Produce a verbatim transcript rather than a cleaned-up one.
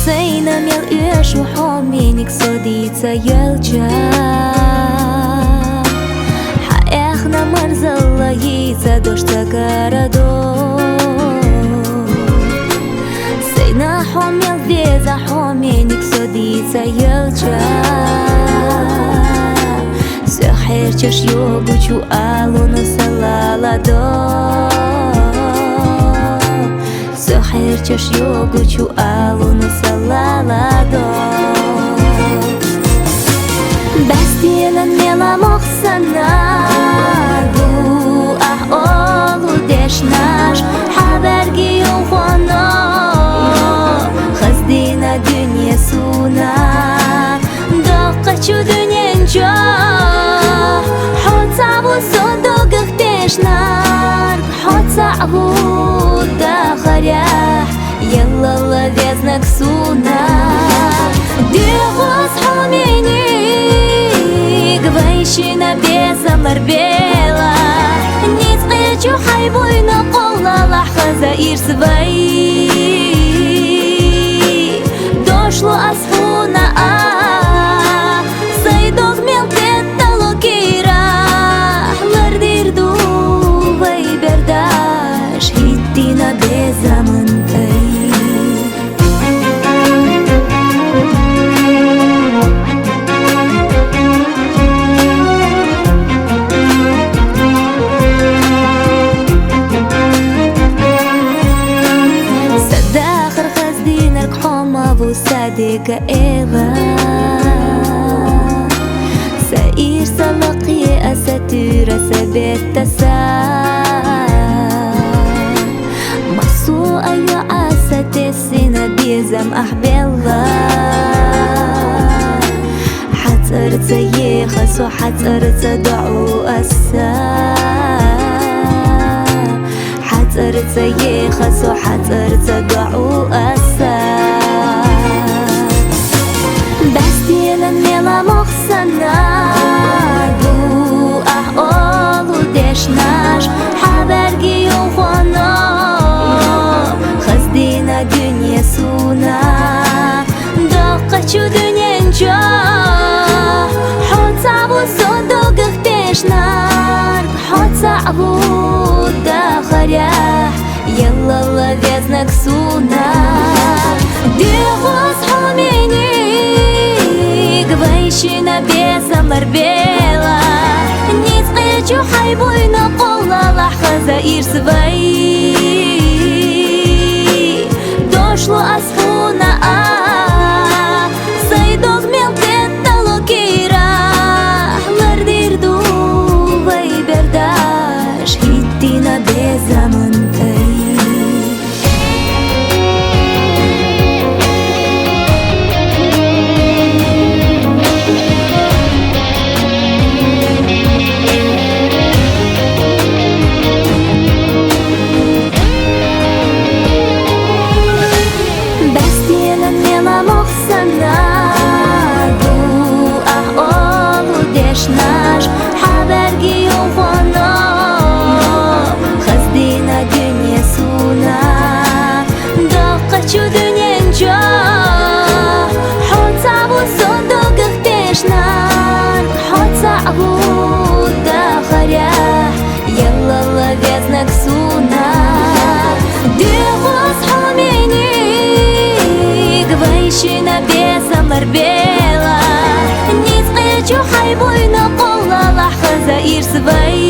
Сайна мел оьшу хьо миниг со дийца йолча, хьа эхна марзалла йийца дош ца карадо. Сайна хьо мел веза хьо миниг со дийца йолча, со хьерчаш йогучу алуну салаладо. Со хьерчаш йогучу алуну салаладо. Бастиянан мела мохсана ду, ахь олу дешнаш, хьабарги юхоно, хаздина дуьне суна, доккхачу дуьнен чо, хьо ца ву со догах дешнар. Хьо цаӀ ву дахарехь, яллалла везнаг суна. Дуьхьал хьо миниг вайшина безамар бела, ницкъ чу хьай буйна къоллалахь хаза ирс вай. Дошлу ас хьуна а, сай дог мел теттало кира, лардир ду вай бердаш, хӀиттина безаман тӀай. Садахар хаздинарг хьо ма ву садега эла. Са ирса лакхе аса туьра са беттаса. Масу айо аса тессина безам ахь белла. ХьацӀарца еха со, хьацӀарца доӀу аса. ХьацӀарца еха со, хьацӀарца доӀу аса. Бастиянан мела мохсана ду, ахь олу дешнаш, хьабарги юхоно, хаздина дуьне суна. Доккхачу дуьнен чо, хьо цаӀ ву со догах дешнар, хьо цаӀ ву дахарехь, яллалла везнаг суна. Дуьхьал хьо миниг вайшина безамар бела, ницкъ чу хьай буйна къоллалахь хаза ирс вай. Дошлу ас хьуна а, сай дог мел теттало кира, лардир ду вай бердаш, хӀиттина безаман тӀай. Бастиянан мела мохсана ду, ахь олу дешнаш, хьабарги юхоно, хаздина дуьне суна. Доккхачу дуьнен чо, хьо цаӀ ву со догах дешнар, хьо цаӀ ву дахарехь, яллалла везнаг суна. Дуьхьал хьо миниг вайшина безамар бела, ницкъ чу хьай буйна къоллалахь хаза ирс вай.